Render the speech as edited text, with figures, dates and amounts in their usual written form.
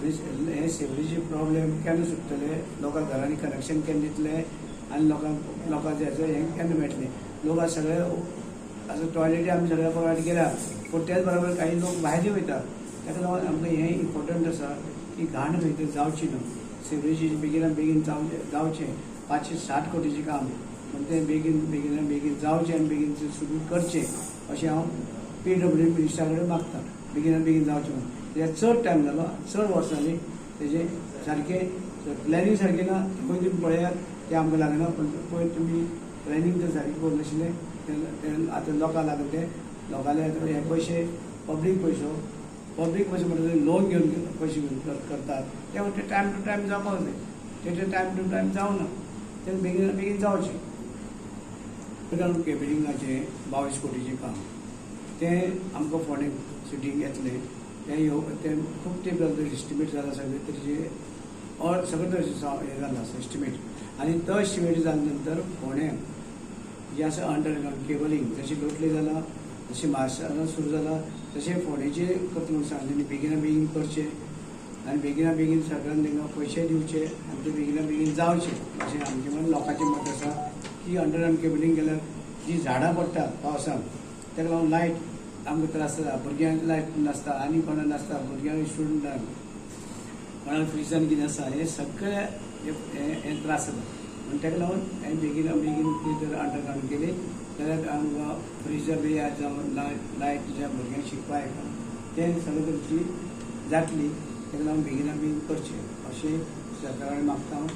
आनी हे सिवरेजी प्रॉब्लेम केन्ना सुट्टले, लोकांक घरांनी कनेक्शन केन्ना दितले आनी लोकांक लोकांचें हें केन्ना मेळटलें? लोक आज सगळे आतां टॉयलेटी आमी सगळ्या फावट गेल्या, पूण त्याच बरोबर काही लोक भायरय वयता. ताका लागून आमकां हें इम्पॉर्टंट आसा की घाण खंय तरी जावची न्हू. सिवरेजी बेगिना बेगीन जावचें. 560 कोटीचें काम, पूण तें बेगीन बेगिना बेगीन जावचें आनी बेगीन तें सुरू करचें अशें हांव पीडब्ल्यू मिनिस्टरा कडेन मागता, बेगिना बेगीन जावचें म्हणून. कित्याक चड टायम जालो, चड वर्सां जालीं. तेजें सारकें प्लॅनिंग सारकें ना. पयलीं तुमी पळयात, तें आमकां लागना, पूण पयर तुमी प्लॅनिंग जर सारकें करूं नाशिल्लें तें आतां लोकांक लागून ते लोकांले आतां हे पयशे पब्लीक पयसो, पब्लीक पयशे म्हणटा, लोन घेवन पयशे घेवन करतात ते म्हणटा. टायम टू टायम जावपाक जाय ते, ते टायम टू टायम जावना, ते बेगीन बेगीन जावचें. केबलिंगाचें 22 कोटीचें काम तें आमकां फोंडें सिटीक येतलें. तें तें खूब तेंप जालो, एस्टिमेट जाला सगळे तरेचे ऑल, सगळे तरेचे हें जालां आसा एस्टिमेट. आनी तो एस्टिमेट जाल्या नंतर फोंड्यां जें आसा अंडरग्रावंड केबलिंग, जशें लोटले जालां, जशें म्हापश्यां सुरू जालां, तशें फोंडेचें करता म्हणून सांगलें आनी बेगिना बेगीन करचें आनी बेगिना बेगीन सरकारान तांकां पयशे दिवचे आनी ते बेगिना बेगीन जावचे अशें आमचें मन, लोकांचें मत आसा की अंडरग्रावंड केबलिंग केल्यार जी झाडां पडटा पावसांत, ताका लागून लायट आमकां त्रास जाता. भुरग्यांक लायट नासता आनी कोणाक नासता, भुरग्यांक स्टुडंटांक कोणाक फ्रिजान कितें आसा, हे सगळे हे हे त्रास जाता. म्हण ताका लागून हें बेगिना बेगीन कितें जर अंडरग्रावंड केली जाल्यार आमकां फ्रिजर बी जावं लायट ज्या भुरग्यांक शिकपाक येता तें सगळें तरेची जातली. ताका लागून बेगिना बेगीन करचें अशें सरकारा कडेन मागता हांव.